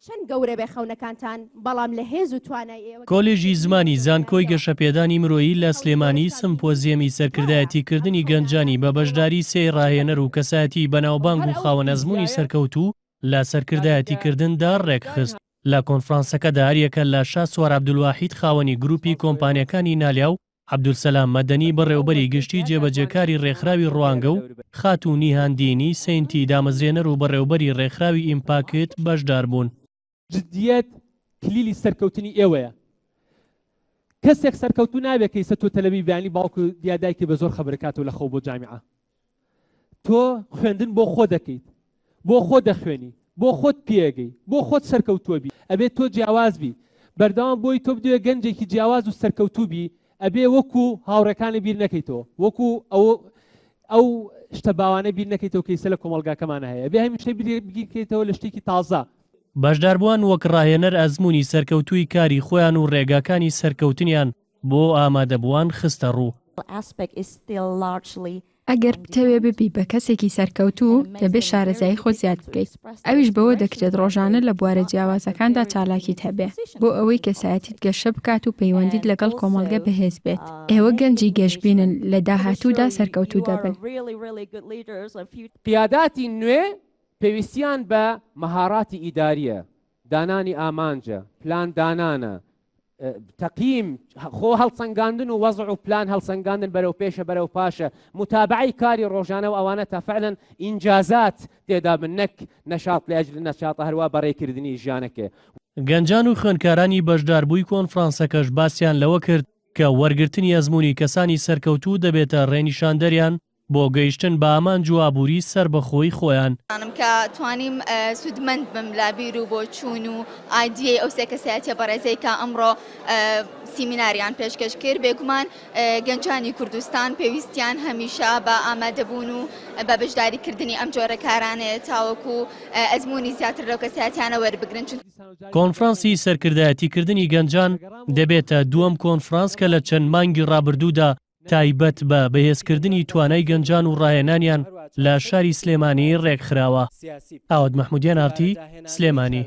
چەند گەورە بێ خەونەکانتان، بەڵام لە هێز و توانای ئێوە کۆلێژی زمانی زانکۆی گەشەپێدانی مرۆیی لە سلێمانی سمپۆزیەمی سەرکردایەتیکردنی گەنجانی بە بەشداری سێ ڕاهێنەر و کەسایەتیی بەناوبانگ و خاوەن ئەزموونی سەرکەوتوو لە سەرکردایەتیکردندا ڕێکخست. لە کۆنفرانسەکەدا هەریەکە لە شاسوار عەبدولواحید خاوەنی گروپی کۆمپانیاکانی نالیا و عەبدولسەلام مەدەنی بەڕێوەبەری گشتی جێبەجێکاری ڕێکخراوی ڕوانگە و خاتوو نیهان دینی سەینتی دامەزرێنەر و بەڕێوەبەری ڕێکخراوی ئیمپاکت بەشداربوون. جدیەت کلیلی سەرکەوتنی ئێوەیە. کەسێک سەرکەوتوو نابێت کە ئیسە تۆ تەلەبی بیانی باوک و یا دایکی بە زۆر خەبرکاتەوە لە خەو بۆ جامیعە. تۆ خوێندن بۆ خۆ دەکەیت، بۆ خۆ دەخوێنی، بۆ خۆت پێگەی، بۆ خۆت سەرکەوتووە بی، ئەبێ تۆ جیاواز بی، بەردەوام بۆی تۆ بدەوێ گەنجێکی جیاواز و سەرکەوتوو بی، ئەبێ وەکو هاوڕێکانت بیر نەکەیتەوە، وەکو ئەو ئەو شتە باوانە بیر نەکەیتەوە کە ئیسە لە کۆمەڵگاکەمانە هەیە، ئەبێ هەمیشە بیرکەیتەوە لە شتێکی تازە. بەشداربووان وەک ڕاهێنەر ئەزموونی سەرکەوتووی کاری خۆیان و ڕێگاکانی سەرکەوتنیان بۆ ئامادەبووان خستەڕوو. ئەگەر بتەوێ ببی بە کەسێکی سەرکەوتوو، دەبێ شارەزایی خۆت زیاد بکەیت، ئەویش بەوە دەکرێت ڕۆژانە لە بوارە جیاوازەکاندا چالاکیت هەبێ، بۆ ئەوەی کەسایەتیت گەشە بکات و پەیوەندیت لەگەڵ کۆمەڵگە بەهێز بێت. ئێوە گەنجی گەشبینن، لە داهاتوودا سەرکەوتوو دەبن. قیاداتی نوێ پێویستیان بە مەهاراتی ئیدارییە، دانانی ئامانجە، پلان دانانە، تەقیم، خۆ هەڵسەنگاندن و وەزع و پلان هەڵسەنگاندن بەرەو پێشە بەرەو پاشە، متابەعەی کاری ڕۆژانە و ئەوانە تا فعلا ئینجازات تێدا بن نەک نەشاط لأجل نەشاط هەروا بەڕێکردنی ژیانەکێ. گەنجان و خوێندکارانی بەشداربووی کۆنفرانسەکەش باسیان لەوە کرد کە وەرگرتنی ئەزموونی کەسانی سەرکەوتوو دەبێتە ڕێنیشاندەریان بۆ گەیشتن بە ئامانج و ئابووری سەربەخۆی خۆیان. زانم کە توانیم سوودمەند بم لە بیر و بۆچوون و ئایدیەی ئەو سێ کەسایەتیە بەڕێزەی کە ئەمڕۆ سیمیناریان پێشکەش کرد. بێگومان گەنجانی کوردستان پێویستیان هەمیشە بە ئامادەبوون و بە بەشداریکردنی ئەم جۆرە کارانەیە تاوەکو ئەزموونی زیاتر لەو کەسایەتیانە وەربگرن. کۆنفرانسی سەرکردایەتیکردنی گەنجان دەبێتە دووەم کۆنفرانس کە لە چەند مانگی ڕابردوودا تایبەت بە بەهێزکردنی توانای گەنجان و ڕاهێنانیان لە شاری سلێمانی ڕێکخراوە. ئاوات مەحمودیان ئارتی، سلێمانی.